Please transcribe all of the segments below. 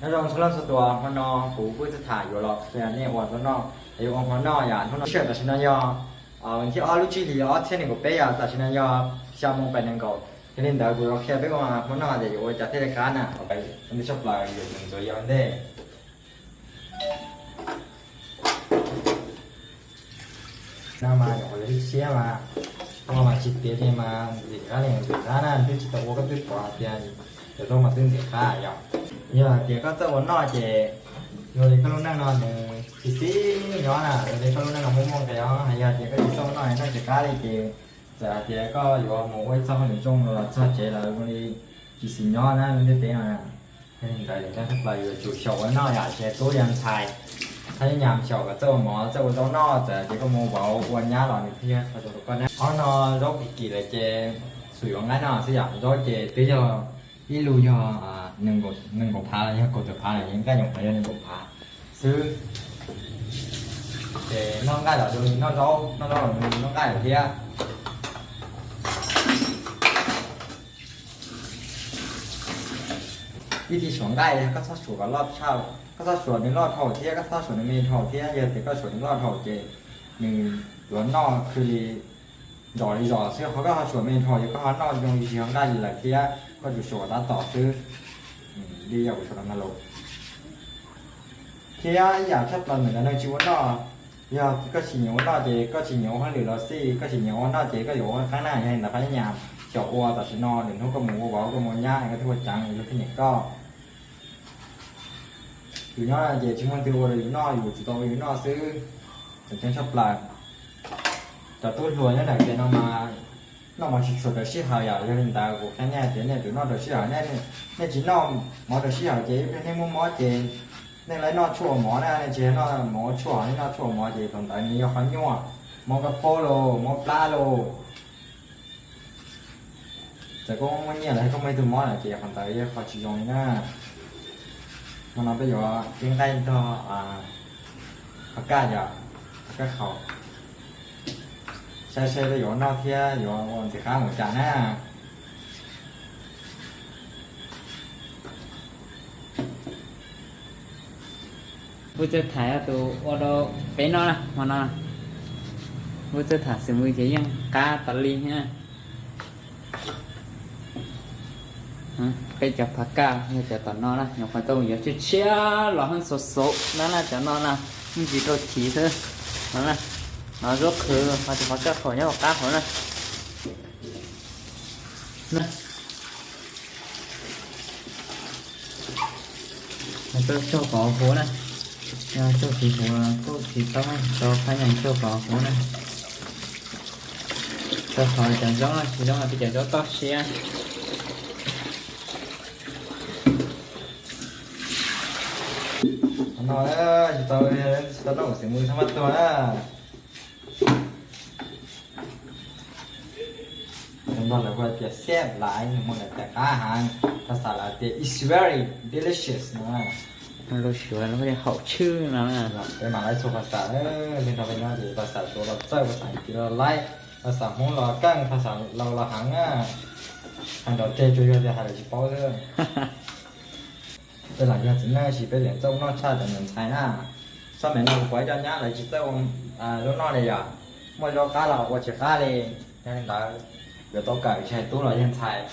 Nyob zoo txhua leej txhua tus, hmo no kuv Vwj Txawj Tham yuav los qhia nej ua zaub noj, yuav ua hmo noj yom. Hnub no tam sim no yog thib ob lub tsib hlis ob txhiab nees nkaum peb yom, tam sim no yog xya moos pais nees nkaum. Yog li ntawd kuv yuav qhia peb ua hmo noj tias yuav ua cas thiaj li qab na. Ua ntej tshaj plaws yuav tsum ntxuav yau ntej. No mas nyuam qhuav yuav lub tshiab mas, ua mas tsis tiav li mas ntxim qab li ntxim qab na, twb tsis tau ua koj twb pom hais tias cov zaub mas twb ntxim qab yom. Yog hais tias koj txawj ua noj ces yog li koj lub neej no nws tsis xis nyob na, yog li koj lub neej no muaj muaj nqis os. Yog hais tias koj tsis txawj ua noj, noj tsis qab li ces txawm hais tias koj yuav mus ua ib txoj hauj lwm zoo los txog tsev lawm ua li tsis xis nyob na lub ntiaj teb no. Yog li ntawd cov tshaj plaws yuav tsum xyaum ua noj yom, tsis hais tub yog ntxhais, thaj yeeb nyam xyaum kom txawj ua mov txawj ua zaub noj, txawm hais tias koj mus vauv ua nyab los nws thiaj qhov zoo rau koj na. Ob no zaub kim kim lawm ces xub yuav nqaij noj xwb yom. Zaub ces twb yog ib lub yog nees nkaum phav los yog kaum tawm phav los yog nqaij nyuam qhuav yog nees nkaum phav xwb. Ces noj nqaij los zoo li noj zaub, noj zaub los zoo li noj nqaij lawm thiab. Vij thi suav nqaij koj txhob suav kom loj tshaj, koj txhob suav nws loj dhau thiab koj txhob suav nws me dhau thiab. Yog tias koj suav nws loj dhau ces nws yuav noj khw li zos li zos xwb. Ho koj ho suav me dhau ces koj ho noj zoo li tsis yog nqaij li lawm thiab, koj tsuas suav tab tom xwb. Li yam kuv suav no los. Thiab ib yam tshaj plaws ntawm cov neeg tsis ua noj, yog koj tsis nyiam ua noj ces koj tsis nyiam ua hauj lwm los xij, koj tsis nyiam ua noj ces koj yuav ua qab na. Yog li ntawd pab nyab nyam xyaum ua tam sim no, lwm hnub koj mus ua vauv koj mus ua nyab koj thiaj ua ceev, luag thiaj nyiam koj. Yus nyob ces tsis muaj leej twg ua rau yus noj, yus tsuas tau ua yus noj xwb. Tseem ceeb tshaj plaws. Cov tub hluas nyob ntawm tiam no mas noj mov tsis tshua raws sij hawm yom. Yog li ntawd kuv qhia nej tias nej yuav tsum noj raws sij hawm. Nej tsis noj mov raws sij hawm ces ib pliag nej muaj mob ces nej laib noj tshuaj ua mov na, nej tsis noj mov ua tshuaj, nej noj tshuaj ua mov ces thaum ntawd nws yog qhov nyuaj, mob kab paub los mob plab los. Txawm koj muaj nyiaj los koj muaj ib tug mob lawm ces qhov ntawd yog qhov tsis zoo li na. Hmo no peb yuav ceeb nqaij nrog phav kaj yom, phav kaj qhaum. Saib saib peb yuav noj thiab yuav ua ntxim qab mus cas na. Vwj Txawj Tham yog tus ua rau peb noj na hmo no. Vwj Txawj Tham xws mus ces yeej qab tas li na. Peb cov phav kaj yog cov tom no na, nyuam qhuav tau yuav tshiab tshiab los heev xauv xauv na na, cov no na, me ntsis rau chiv xwb no na. No zaub qhwv ho tsis qhov kaj qhaum nyob hauv qab hauv na. Tau tsaug kom huv na, yog tsaug tsis huv los kuj tsis tau, tau phab nyas tsaug kom huv na. Tau qhov cov zaub no tsis zoo los peb cov zaub toj siab. Qhov no tsis tau, tsis tau noj xim mus txhob maj tuag na. Nplog lawv hu tias xeb laiv, nws muaj lawv tias qab heev, phas xas lawv tias it's very delicious no. Lus Suav lawv hu tias haum tshwj no. Peb mam laiv txhua phas xas, peb nrog peb nyob ces phas xas Suav los txawj, phas xas Askiv los laiv, phas xas Hmoob los keej, phas xas Laus los heev na. Hais nrov tseg tsuas yog tias hais lawv tsis paub xwb. Peb lam yog txiv neej sis peb yeej txawj ua noj tshaj cov niam ntxhais na. Txoj me no kuv pom ib co nyab lawv tsis txawj ua zaub noj li yom, muaj zaub qab los ua tsis qab li. Yog li ntawd yuav tau kawm tsis hais tub los yog ntxhais.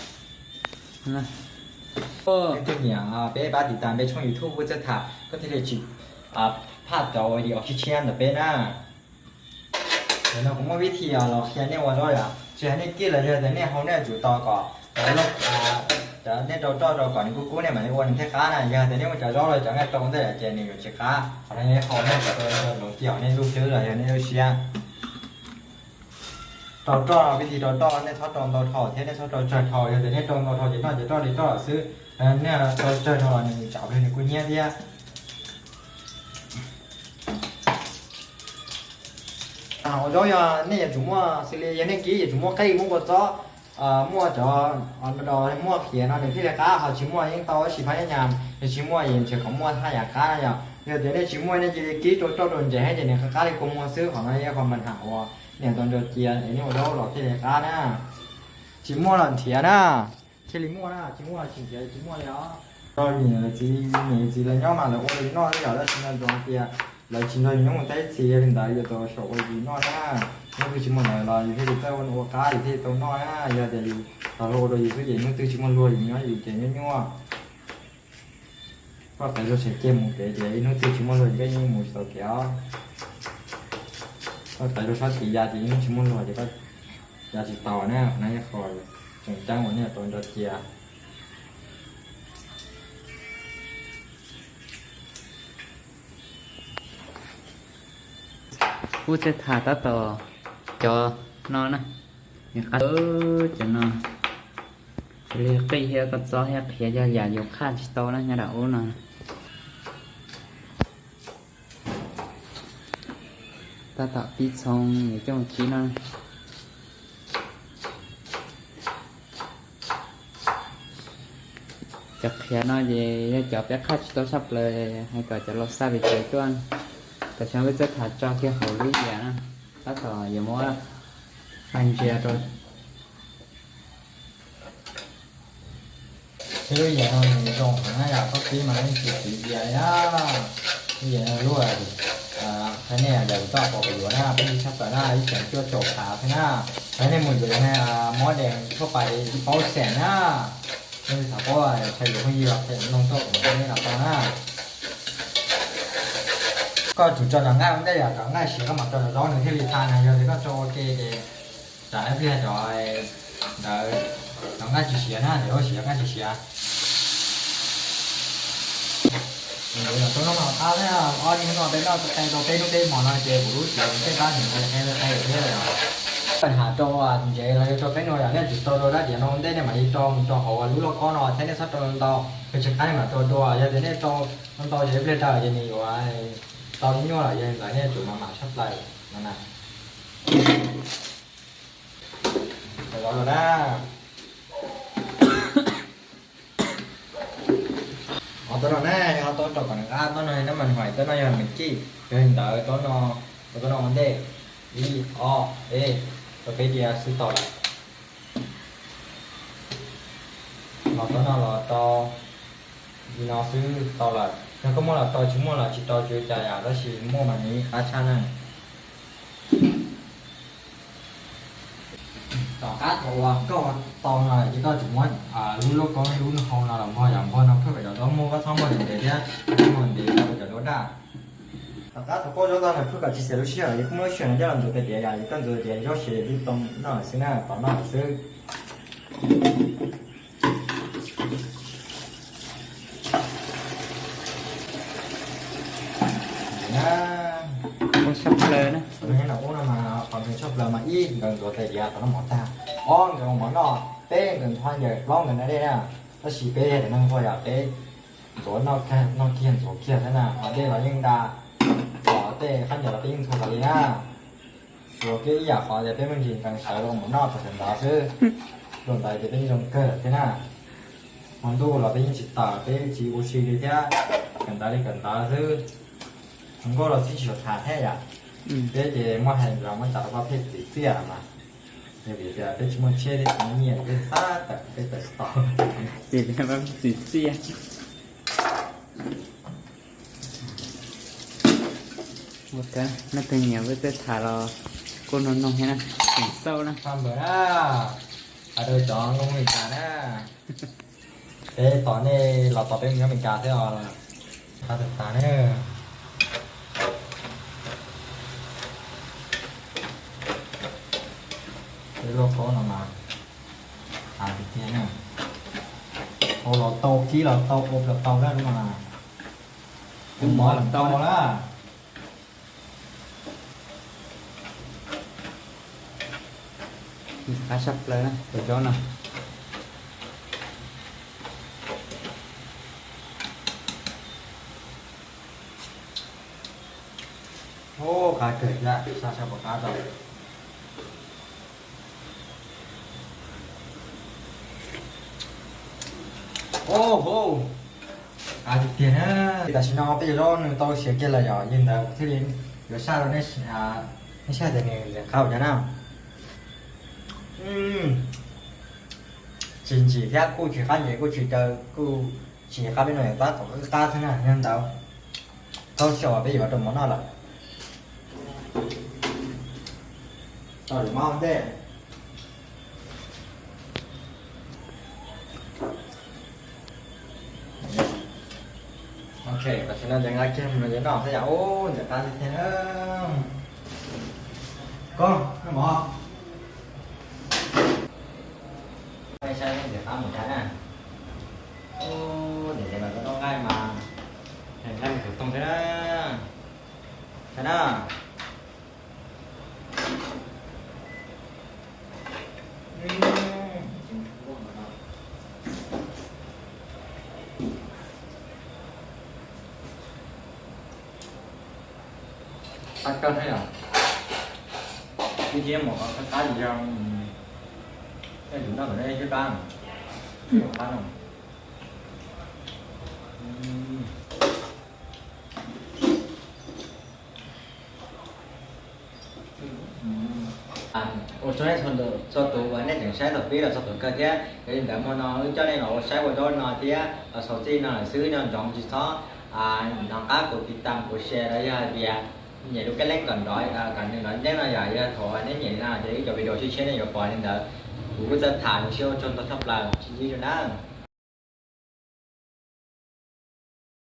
Leej twg nyiam peb pab tiv tas peb tshooj YouTube Vwj Txawj Tham koj thiaj li tsis phaj cov video tshiab tshiab ntawm peb na. Ntawm no kuv muaj vib thi los qhia nej ua zaub yom, tsis hais nej kib los yog tias nej hau nej yuav tsum tos kom cov, nej rau roj rau kom nws kub kub nej mam li ua nws thiaj qab na. Yog tias nej muaj cov zaub los cov nqaij rau ntej lawm ces nws yuav tsis qab. Qhov no yog nej hau nej cov hloov kiag nej lub hlwb los yog nej lub siab. Rau roj, vib thi rau roj nej txhob rau ntau dhau thiab nej txhob rau tsawg dhau, yog tias nej rau ntau dhau ces noj ces roj li roj lawm xwb. Nej rau tsawg dhau los nws tsam pliag nws kuj hnyiab thiab. Ua zaub yog nej yuav tsum muaj xws li yog nej kib yuav tsum muaj qej muaj kua txob, muaj cov, muaj qhiav no nws thiaj li qab, ho tsis muaj yeej tau tab sis phab nyab nyam, yog tsis muaj es nrhiav kom muaj thaj yam qab na yom. Yog tias nej tsis muaj nej cia li kib rau roj rau ntsev thiab ces nws qab qab li kua muag xwb, qhov no yog qhov mas ham uas nej tau nrog cia es nej ua zaub los thiaj li qab na. Tsis muaj los nrhiav na, thiaj li muaj na, tsis muaj los tsis nrhiav tsis muaj li os. Niam txiv, niam txiv lawv nyob mas lawv ua li noj xwb yom, tab sis no zoo tias lawv tsis nrog yus nyob mus teb txiv, yog li ntawd yuav tau saum ua yus noj na. Hnub twg tsis muaj lawv los yus thiaj li txawj ua qab, yus thiaj li tau noj na. Yog tias yus tau ua rau yus xwb ces hnub twg tsis muaj luag yus nyob yus ces nyuaj nyuaj. Koj tais luag tshem cia mus kev ces ib hnub twg tsis muaj luag ces koj yeej mus tsis tau kev os. Koj tais luag sab tid ya ces ib hnub tsis muaj luag ces koj ya tsis tau na. Qhov no yog qhov tseem ceeb uas nej tau nco cia. Kuv txawj tham tab tom cov no na, nws qab cov no, li qij thiab koj txob thiab qhiav yog yam yus qhaj tsis tau na nyob nram ub no. Tab tom pib txhoov yuav coj mus kib no. Cov qhiav no ces yog cov peb qhaj tsis tau tshaj plaws, hais kom cov laus xa pem tsev tuaj. Tam sim no peb txawj tham tso kiag hauv lub yias na, tab tom yuav muab hais ntsia rau. Peb lub yias no nws zoo heev na yom, koj pib mas yeej tsis txiv yias li na. Lub yias no lub thaiv nej yam kuv tau pom kuv yuav na, peb tsis tshaj plaws na, ib xeem cuaj caum phav xwb na. Thaiv nej mus yuav mob dees thuaj pais ib paub xees na. Nej txhob paub, tshaj yuav phooj ywg los peb mloog tuaj kuv mam qhia nej los tau na. Koj tsum tso cov nqaij ua ntej yom, cov nqaij siav koj mam tso cov zaub nws thiaj li tha na, yog tias koj tso ua ke ces tsam ib pliag cov ntawd cov nqaij tsis siav na, cov zaub siav nqaij tsis siav. Tus no qab na, ob niag no peb noj qe tau peb hnub peb hmo no ces kuv lub siav kuv tej qab ntsev qe qe thiab. Pab ham rau tus ntsev los yog rau peb no yom, nej tsum rau rau dab tias no ua ntej nej mam li rau mus rau hauv lub lauj kaub no thiab nej txhob rau ntau, yog tsis qab nej mam rau dua, yog tias nej rau ntau ces ib pliag daws ces nws yuav tau nyuaj lawm, yog li ntawd nej tsum mam mam tshaj plaws no na. Tau zov lawm na. Ho tob no na, ho tob rau kom nws qab, tob no nab mas hais tob no yog nws cij, yog li ntawd tob no, tob no ua ntej, ib ob peb, rau peb diav xwb tau lawm. Los tob no los rau li no xwb tau lawm, yog koj muaj los rau, tsis muaj los tsis rau tsis ua cas yom, tab sis muaj mas nws qab tshaj na. Tom qab thaum uas koj ua tau no ces koj tsum muab lub lauj kaub lub hau no los npog yom, npog no phwj kom cov zaub muag, koj txhob npog ntev thiab, npog ntev rau cov zaub daj. Tom qab thaum koj ua zaub tau no phwj kom tsis xiam lub sij hawm, yog koj muab lub sij hawm no coj los ntxuav tais diav yom, yog koj ntxuav tais diav zaub siav twb tau noj lawm xwb. Ua tshaj plaws na. Ua no mas qhov nws tshaj plaws mas ib, nkawd ntxuav tais diav tau noj mov tag, ob, nkawd ua mov noj, peb, nkawd nthuav ncaws plaub nkawd na dej na. Tab sis peb yog neeg nquag yom, peb ntxuav noj kiag ntxuav kiag xwb na, ho dej los yeej da, los tej qab ncaws los peb yeej ntxuav tas li na. Tsuas kiag ib yam qhov tias peb me ntsis nkees sawv los mus noj tau kawm ntawv xwb, los ntawd ces peb yeej zoo kawg lawm thiab na. Hmo ntuj los peb yeej tsis tawm, peb tsis ua si li thiab, kawm ntawv li kawm ntawv xwb. Hluas nkauj los twb tsis tham thiab yom. Peb ces muaj hais los muab tsa rau koj pheej txim txiaj mas, yog vim tias peb tsis muaj tsheb thiab tsis muaj nyiaj, peb xav tawm peb tawm tsis tau. Ces peb txim txiaj. Ua kawg, leej twg nyiam peb tej tham los kuj noog noog thiab na, tseem xauj na. Pab npawg na, hais rau cov nkoog Amelikas na, peb tos nej los tos peb mus nyob Amelikas thiab os. Qab tas tas na. Peb lauj kaub no mas tas tiag tiag na. Ua los tau, kib los tau, ua los tau na, lub no na. Ua mov los tau na. Qab tshaj plaws na tus zaub no. Ub, qab kawg thiab, sab sab puas qab tau. Ub, qab tiag tiag na. Tam sim no peb cov zaub nws tau siav kiag lawm yom, yog li ntawd kuv thiaj li yuav saj rau nej saib tias nws ntxim qab ua cas na. Tsis ntsim thiab kuj tsis qab ncev kuj tsis caw kuj Tsis nco qab peb no yog tab tom qab qab thiab na, yog ntawd txhob xyaum peb yuav rau mov noj lawm. Tau lwm mob ntej. Ok, tam sim no ces nqa kiag mus yuav noj thiab yom. Ub, ntxim qab tiag tiag na. Koj noj mov. Saib ntxim qab mus tag na. Ub, ntxim qab mas koj noj nqaij mas, nqaij mus tus toog thiab na. Saib na. Qab kawg thiab yom. Ib thiab mus qab qab yog, yog yus noj kom nej sib pab, sib pab no. Ua tsaug nej txhua tus uas nej tseem saib thaum pib los txog thaum kawg thiab. Yog li ntawd hmo no wb coj nej los ua saib ua zaub no thiab los xaus txij no lawm xwb, nco ntsoov tsis txhob hnov qab kuv tiv tam kuv share los yog hais tias nyem lub kab leeb kom nrov, kom nws nrov nceeb no yom. Yog thaum neb nyem li no ces ib cov video tshiab tshiab nej yuav pom li ntawd. Kuv kuj txawj tham, zoo siab ua tsaug ntau tshaj plaws, tsis ntsib dua na.